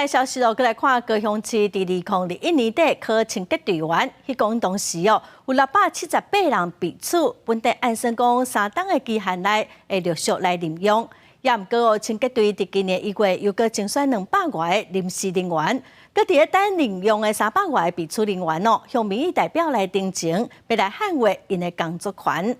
來消息哦，閣來看高雄市佇2021年底考清潔隊員，彼講當時哦有678人備取，本底按算講3冬的期限內會陸續來任用。也毋過哦，清潔隊佇今年1月又閣甄選200外個臨時人員，閣佇咧等任用的300外個備取人員哦，向民意代表來陳情，欲來捍衛𪜶的工作權。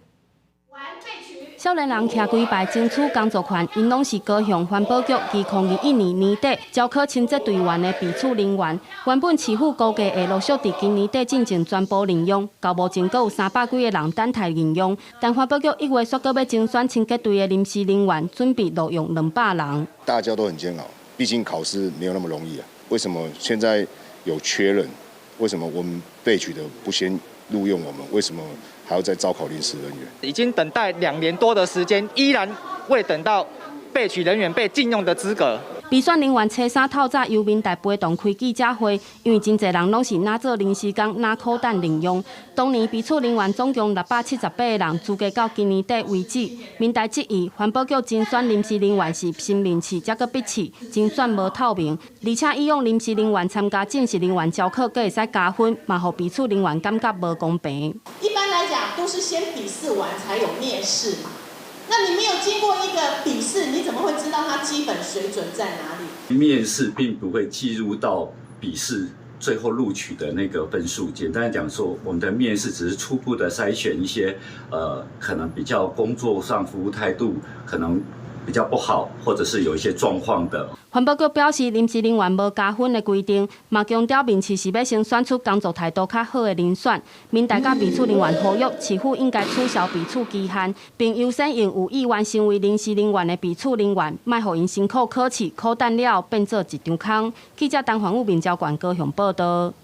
少年人徛規排爭取工作權，𪜶攏是高雄環保局2021年年底招考清潔隊員的備取人員。原本市府估計會陸續佇今年底進行全部任用，到目前閣有300幾個人等待任用。但環保局1月煞閣欲甄選清潔隊的臨時人員，準備錄用200人。大家都很煎熬，畢竟考試沒有那麼容易啊。為什麼現在有缺人？為什麼我們備取的不先錄用我們？為什麼還要再招考臨時人員？已經等待2年多的時間，依然未等到備取人員被進用的資格。備選人員初三透早由民代陪同開記者會，因為真濟人攏是若做臨時工，若苦等任用。當年備取人員總共678個人，資格到今年底為止。民代質疑環保局甄選臨時人員是先面試才閣筆試，甄選無透明，而且以往臨時人員參加正式人員招考，閣會使加分，嘛予備取人員感覺無公平。一般來講，都是先筆試完才有面試嘛。那你沒有經過一個筆試，你怎麼會知道他基本水準在哪裡？面試並不會計入到筆試最後錄取的那個分數。簡單講說，我們的面試只是初步的篩選一些，可能比較工作上服務態度可能比較不好，或者是有一些狀況的。環保局表示，臨時人員無加分的規定，嘛強調面試是欲先選出工作態度較好的人選。民代佮備取人員呼籲，市府應該取消備取期限，並優先用有意願成為臨時人員的備取人員，莫予𪜶辛苦考試，苦等了後變做一場空。記者陳環武、民交館高雄報道。